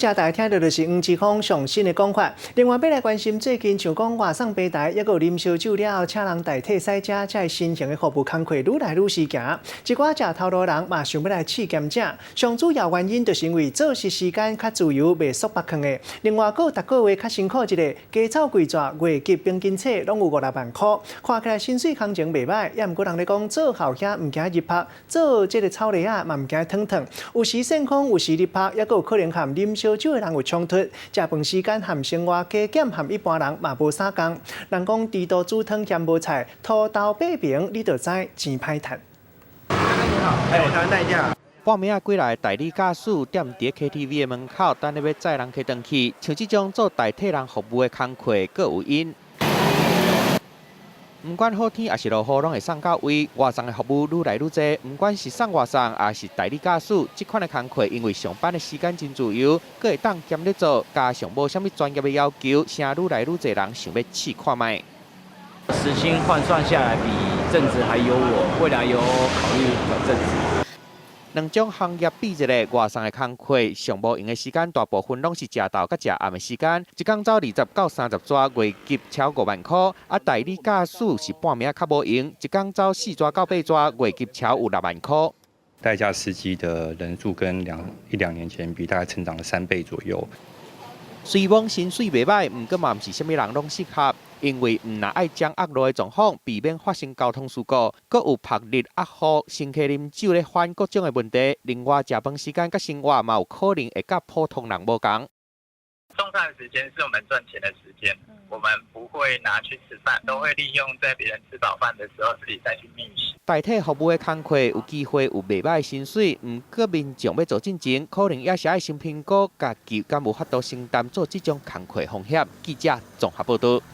遮大家聽著就是黃之鋒上新的講法。另外，欲來關心最近像講外送平台，抑閣有啉燒酒了後請人代替駛車，這新型的服務工課愈來愈時行。一寡食頭路人嘛想欲來試兼職。上主要原因就是因為作息時間較自由，袂束縛囥的。另外，閣有逐個月較辛苦一个，加走幾逝，月給平均冊攏有五六萬箍，看起來薪水行情袂䆀。也毋過人咧講做後遐毋驚日曝，做這个草泥仔嘛毋驚燙燙。有時扇風，有時日曝，抑閣有可能和啉燒酒的人有衝突。食飯時間和生活加減和一般人嘛無相仝。人講豬肚煮湯嫌無菜，塗豆爬爿你就知錢歹趁。哎，我台灣代駕。半暝仔幾來代理駕駛踮佇 KTV 的門口等咧欲載人客轉去，像這種做代替人服務的工課，閣有𪜶。毋管好天抑是落雨，攏會送到位。外送的服務愈來愈濟，毋管是送外送，抑是代理駕駛，這款的工課因為上班的時間真自由，閣會當兼咧做，加上無啥物專業的要求，成愈來愈濟人想欲試看覓。時薪換算下來比正職還優渥，未來有考慮轉正職。兩種行業比一下，外送的工課上無閒的時間，大部分攏是食晝佮食暗的時間。一工走20到30逝，月給超五萬箍。啊，代理駕駛是半暝較無閒，一工走四逝到八逝，月給超有六萬箍。代駕司機的人數跟一兩年前比，大概成長了3倍左右。雖罔薪水袂䆀，毋過嘛毋是啥物人攏適合，因為毋若愛掌握路的狀況，避免發生交通事故，閣有曝日壓雨、乘客啉酒咧犯各種的問題。另外，食飯時間佮生活嘛有可能會佮普通人無仝。送餐時間是我們賺錢的時間，我們不會拿去吃飯，都會利用在別人吃飽飯的時候自己再去覓食。代替服務的工課有機會有袂䆀薪水，毋過民眾欲做進前，可能也是愛先評估家己敢有法度承擔做這種工課風險。記者綜合報導。